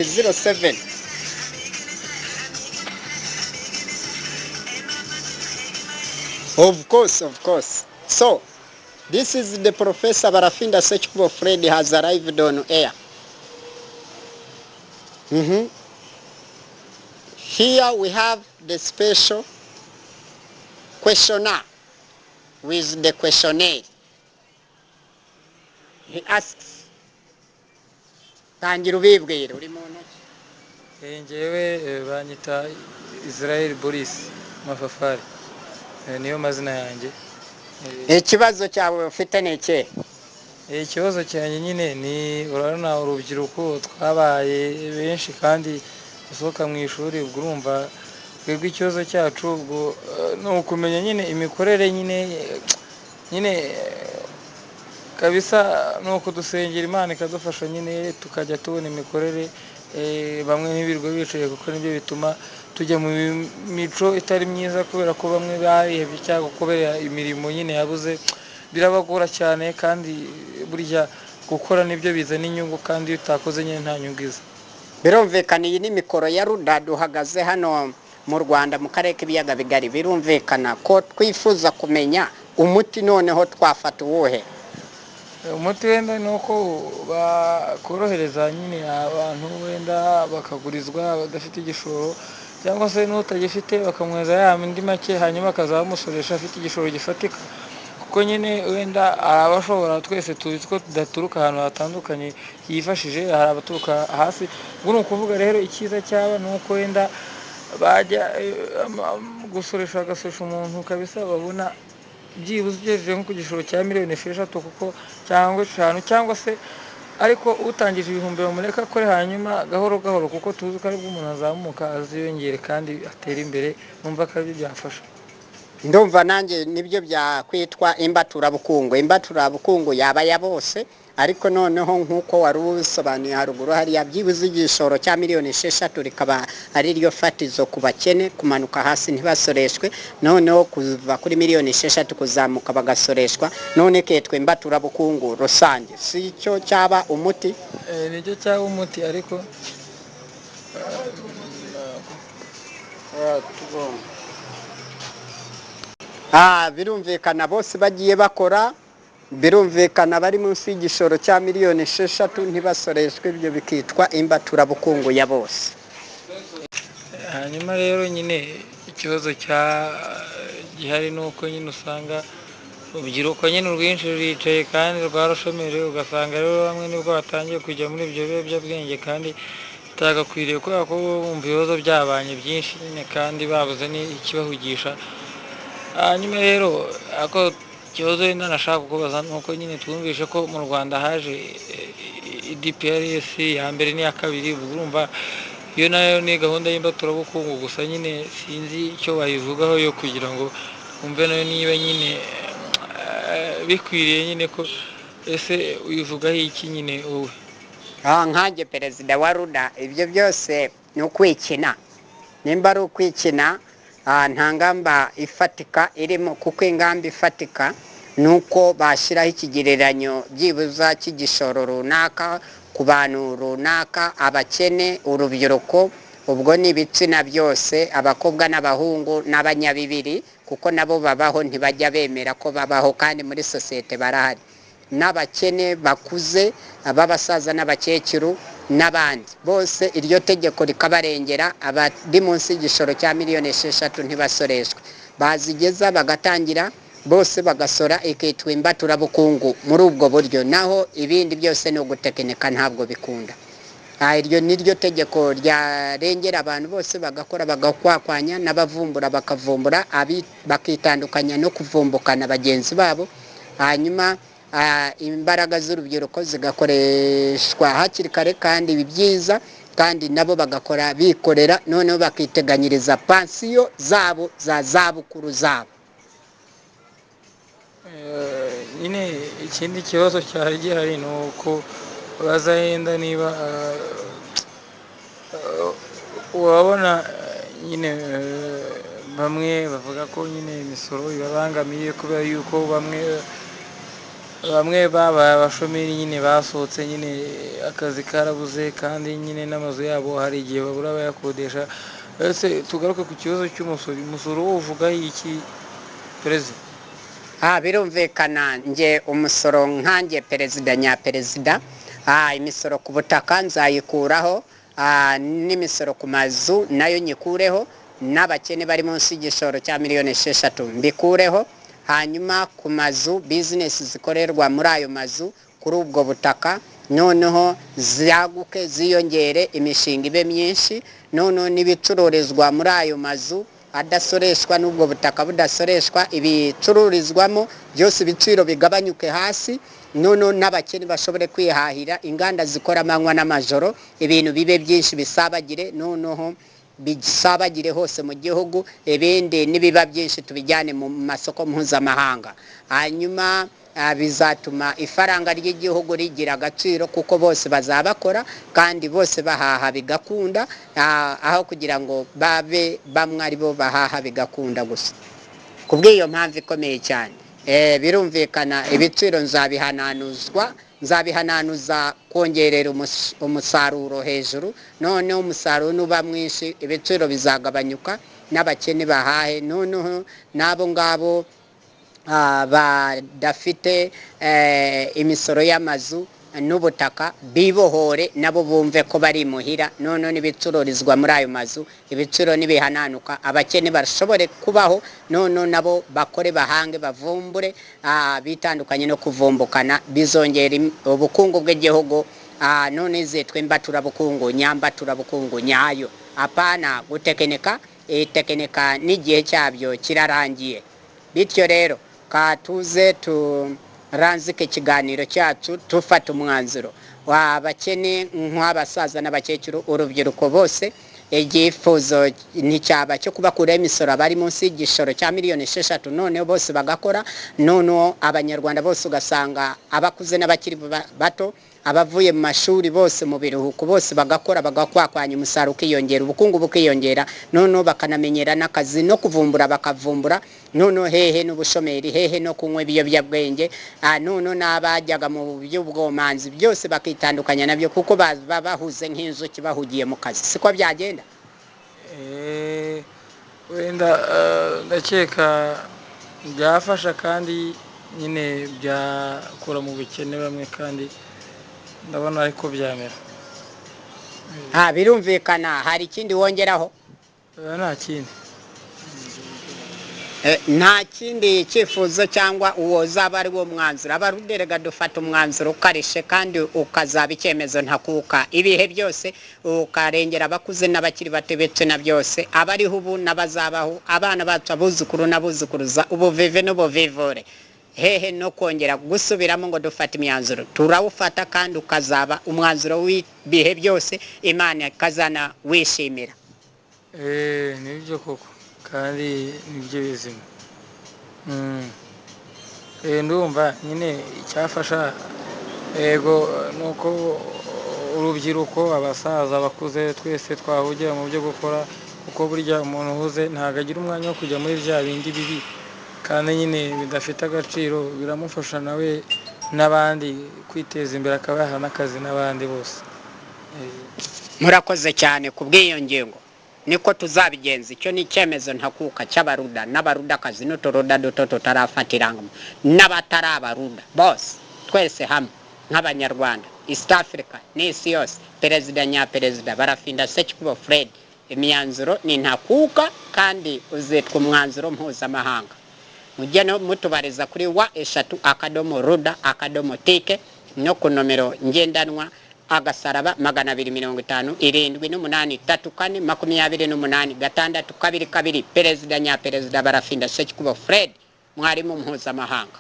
07. Of course, of course. So, this is the Professor Barafinda Sekikubo Fred has arrived on air. Here we have the special questioner with the questionnaire. He asks, tangira ubibwira uri mu ntoki. Njyewe banyita Israel Boris Mafafari. Niyo mazina yanjye. Ikibazo cyawe ufite ni ikihe? Ikibazo cyanjye nyine ni, urabona urubyiruko twabaye benshi kandi dusohoka mu ishuri, ubwo urumva twebwe ikibazo cyacu ubwo ni ukumenya nyine imikorere nyine nyine kabisa, ni ukudusengera Imana ikadufasha nyine tukajya tubona imikorere. Bamwe ntibirirwa bicaye, kuko nibyo bituma tujya mu mico itari myiza, kubera ko bamwe barihebye cyangwa kubera imirimo nyine yabuze, birabagora cyane. Kandi burya gukora nibyo bizana inyungu, kandi iyo utakoze nyine nta nyungu iza. Birumvikana, iyi ni mikoro ya Ruda, duhagaze hano mu Rwanda mu karere k'ibiyaga bigari. Birumvikana ko twifuza kumenya umuti, noneho twafata uwuhe? Umuti wenda ni uko bakorohereza nyine abantu, wenda bakagurizwa badafite igishoro, cyangwa se n'utagifite bakamwohereza ya andi make, hanyuma akazamusoresha afite igishoro gifatika. Kuko nyine wenda hari abashobora, twese tuzi ko tudaturuka ahantu hatandukanye hifashije, hari abaturuka hasi. Ubwo ni ukuvuga rero icyiza cyaba ni uko wenda bajya gusoresha, bagasoresha umuntu kabisa babona byibuze ugejeje nko ku gishoro cya miliyoni 6, kuko cyangwa 5, cyangwa se ariko utangije ibihumbi bamureka akore, hanyuma gahoro gahoro, kuko tuzi ko aribwo umuntu azamuka, aziyongere kandi atere imbere. Numva ko aribyo byafasha. Ndumva nanjye nibyo byakwitwa imbaturabukungu. Imbaturabukungu yaba ya bose, ariko noneho nk'uko wari ubisobanuye haruguru hariya, byibuze igishoro cya miliyoni 6 rikaba ari ryo fatizo ku bakene, kumanuka hasi ntibasoreshwe, noneho kuva kuri miliyoni 6 kuzamuka bagasoreshwa, none kitwa imbaturabukungu rusange. Si cyo cyaba umuti? Nicyo cyaba umuti, ariko Birumvikana bose bagiye bakora, birumvikana bari munsi y'igishoro cya miliyoni 6 ntibasoreshwe, ibyo bikitwa imbaturabukungu ya bose. Hanyuma rero nyine ikibazo cya gihari ni uko nyine usanga urubyiruko nyine urwinshi ruricaye kandi rwarashomeje, ugasanga rero bamwe nibwo batangiye kujya muri ibyo biyobyabwenge kandi bitagakwiriye, kubera ko bumva ibibazo byabanye byinshi nyine kandi babuze n'ikibahugisha. Hanyuma rero ako ikibazo wenda nashaka kukubaza ni uko nyine twumvishe ko mu Rwanda haje DPRS ya mbere n'iya kabiri, ubwo urumva iyo nayo ni gahunda y'imbaturabukungu, gusa nyine sinzi icyo bayivugaho yo kugira ngo wumve nayo niba nyine bikwiriye nyine, ko ese uyivugaho iki nyine wowe? Nkanjye perezida wa Ruda, ibyo byose ni ukwikina. Nimba ari ukwikina, nta ngamba ifatika irimo, kuko ingamba ifatika ni uko bashyiraho ikigereranyo byibuza cy'igishoro runaka ku bantu runaka, abakene, urubyiruko, ubwo ni ibitsina byose, abakobwa n'abahungu n'abanyabibiri, kuko nabo babaho, ntibajya bemera ko babaho kandi muri sosiyete barahari, n'abakene bakuze, ab'abasaza n'abakecuru n'abandi bose, iryo tegeko rikabarengera. Abari munsi y'igishoro cya miliyoni 6 ntibasoreshwe, bazigeza bagatangira bose bagasora, ikitwa imbaturabukungu muri ubwo buryo. Naho ibindi byose ni ugutekinika, ntabwo bikunda. Iryo ni ryo tegeko ryarengera abantu bose, bagakora bagakwakwanya, n'abavumbura bakavumbura, bakitandukanya no kuvumbukana bagenzi babo. Hanyuma imbaraga z'urubyiruko zigakoreshwa hakiri kare, kandi ibi byiza, kandi nabo bagakora bikorera, noneho bakiteganyiriza pansiyo zabo za zabukuru zabo. Nyine ikindi kibazo cyari gihari ni uko bazahenda niba urabona nyine bamwe bavuga ko nyine imisoro ibabangamiye, kubera yuko bamwe Bamwe babaye abashomeri nyine, basohotse nyine, akazi karabuze, kandi nyine n'amazu yabo hari igihe babura abayakodesha. Ese tugaruke ku kibazo cy'umusoro, umusoro wo uvuga iki, perezida? Birumvikana, nge umusoro nkanjye perezida nyaperezida, imisoro ku butaka nzayikuraho, n'imisoro ku mazu nayo nyikureho, n'abakene bari munsi y'igishoro cya miliyoni 6 mbikureho. Hanyuma ku mazu, bizinesi zikorerwa muri ayo mazu kuri ubwo butaka noneho zaguke, ziyongere, imishinga ibe myinshi. Noneho n'ibicururizwa muri ayo mazu adasoreshwa n'ubwo butaka budasoreshwa, ibicururizwamo byose ibiciro bigabanyuke hasi, noneho n'abakene bashobore kwihahira, inganda zikora amanywa n'amajoro, ibintu bibe byinshi bisabagire, noneho bisabagire hose mu gihugu. Ibindi nibiba byinshi tubijyane mu masoko mpuzamahanga. Hanyuma bizatuma ifaranga ry'igihugu rigira agaciro, kuko bose bazabakora kandi bose bahaha bigakunda, aho kugira ngo babe bamwe ari bo bahaha bigakunda gusa. Kubw'iyo mpamvu ikomeye cyane, birumvikana, ibiciro nzabihananuzwa, nzabihananuza kongerera umusaruro hejuru. Noneho umusaruro nuba mwinshi, ibiciro bizagabanyuka, n'abakene bahahe. Noneho n'abo ngabo badafite imisoro y'amazu n'ubutaka bibohore, nabo bumve ko bari imuhira. Noneho n'ibicururizwa muri ayo mazu, ibiciro nibihananuka, abakene bashobore kubaho, noneho nabo bakore, bahange, bavumbure, bitandukanye no kuvumbukana. Bizongera ubukungu bw'igihugu. None zitwa imbaturabukungu, nyambaturabukungu nyayo, apana gutekinika. Itekinika n'igihe cyabyo kirarangiye. Bityo rero katuze turanzike ikiganiro cyacu tufata umwanzuro w'abakene nk'abasaza n'abakecuru, urubyiruko bose. Igifuzo nticyaba cyo kubakuraho imisoro abari munsi y'igishoro cya miliyoni 6, noneho bose bagakora, noneho Abanyarwanda bose ugasanga abakuze n'abakiri bato, abavuye mu mashuri bose, mu biruhuko bose bagakora, bagakwakwanya, umusaruro ukiyongera, ubukungu bukiyongera. Noneho bakanamenyera n'akazi no kuvumbura bakavumbura. Noneho hehe n'ubushomeri, hehe no kunywa ibiyobyabwenge. Noneho n'abajyaga mu by'ubwomanzi byose bakitandukanya nabyo, kuko baba bahuze nk'inzuki, bahugiye mu kazi. Siko byagenda? Wenda ndakeka byafasha, kandi nyine byakura mu bukene bamwe, kandi ndabona ariko byamera. Birumvikana. Hari ikindi wongeraho? Nta kindi. Nta kindi cyifuzo cyangwa uwo uzaba ari wo mwanzuro? Abaruderega dufata umwanzuro ukarishe kandi ukazaba icyemezo ntakuka ibihe byose, ukarengera abakuze n'abakiri bato, ibitsina byose, abariho ubu n'abazabaho, abana bacu, abuzukuru n'abuzukuruza, ubuvive n'ubuvivure. Hehe no kongera gusubiramo ngo dufate imyanzuro. Turawufata kandi ukazaba umwanzuro w'ibihe byose, Imana ikazana wishimira. Nibyo koko, kandi nibyo bizima. Ndumva nyine icyafasha, yego, ni uko urubyiruko, abasaza, abakuze, twese twahugira mu byo gukora, kuko burya umuntu uhuze ntabwo agira umwanya wo kujya muri bya bindi bibi kandi nyine bidafite agaciro. Biramufasha nawe n'abandi kwiteza imbere, akaba yaha n'akazi n'abandi bose. Murakoze cyane ku bw'iyo ngingo. Niko tuzabigenza. Icyo ni icyemezo ntakuka cy'Abaruda n'Abarudakazi n'uturuda duto tutarafata irangamuntu n'abatari Abaruda bose, twese hamwe nk'Abanyarwanda, East Africa n'isi yose. Perezida nyaperezida Barafinda Sekikubo Fred, imyanzuro ni ntakuka kandi uzitwa umwanzuro mpuzamahanga. Mujye no mutubariza kuri w3.ruda.tk no ku nomero ngendanwa *257 7834 28 622. Perezida nyaperezida Barafinda Sekikubo Fred, mwarimu mpuzamahanga.